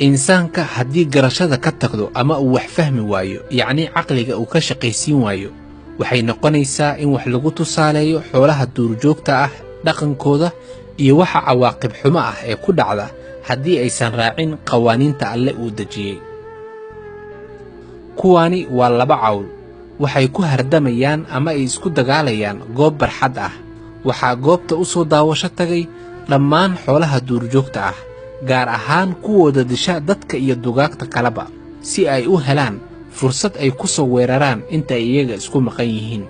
Insaanka haddii garashada ka tagdo ama uu wax fahmi waayo, yacnii caqliga uu ka shaqaysiin waayo, waxay noqonaysaa in wax lagu tusaaleeyo xoolaha duurjoogta ah dhaqankooda iyo waxa cawaaqib xumo ah ee ku dhacda haddii aysan raacin qawaaniinta Alle uu dejiyey. Kuwaani waa laba cawl. Waxay ku hardamayaan ama ay isku dagaalayaan goob barxad ah. Waxaa goobta u soo daawasho tagay dhammaan xoolaha duurjoogta ah, gaar ahaan kuwooda disha dadka iyo dugaagta kaleba, si ay u helaan fursad ay ku soo weeraraan inta ay iyaga isku maqan yihiin.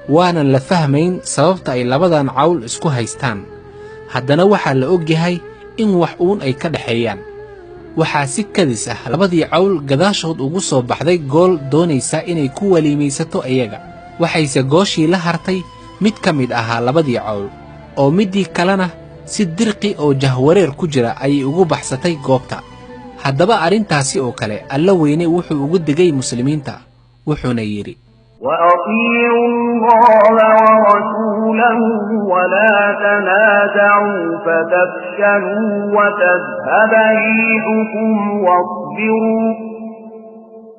Waanan la fahmayn sababta ay labadan cawl isku haystaan. Haddana waxaa la og yahay in wax uun ay ka dhexeeyaan. Waxaa si kadis ah labadii cawl gadaashood ugu soo baxday gool doonaysa inay ku waliimaysato iyaga. Waxayse gooshii la hartay mid ka mid ahaa labadii cawl, oo middii kalena si dirqi oo jahwareer ku jira ayay ugu baxsatay goobta. Haddaba arrintaasi oo kale Alla weyne wuxuu ugu digay Muslimiinta, wuxuuna yidhi: وأطيعوا الله ورسوله ولا تنازعوا فتفشلوا وتذهب ريحكم واصبروا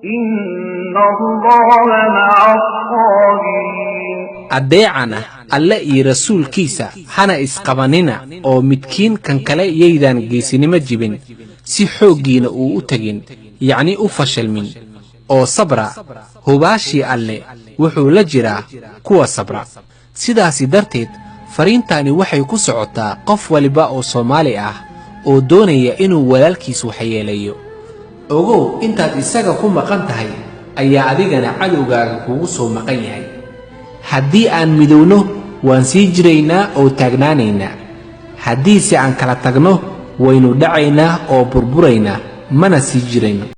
إن الله مع الصابرين. Addeecana Alle iyo rasuulkiisa, hana isqabanina, oo midkiin kan kale yaydaan geesinimo jibin, si xooggiina uu u tegin, yacni u fashilmin, oo sabra. Hubaashii Alle wuxuu la jiraa kuwa sabra. Sidaasi darteed fariintani waxay ku socotaa qof waliba oo Soomaali ah oo doonaya inuu walaalkiis waxyeeleeyo. Ogow, intaad isaga ku maqan tahay ayaa adigana cadowgaaga kugu soo maqan yahay. Haddii aan midowno, waan sii jiraynaa oo taagnaanaynaa. Haddiise aan kala tagno, waynu dhacaynaa oo burburaynaa, mana sii jirayno.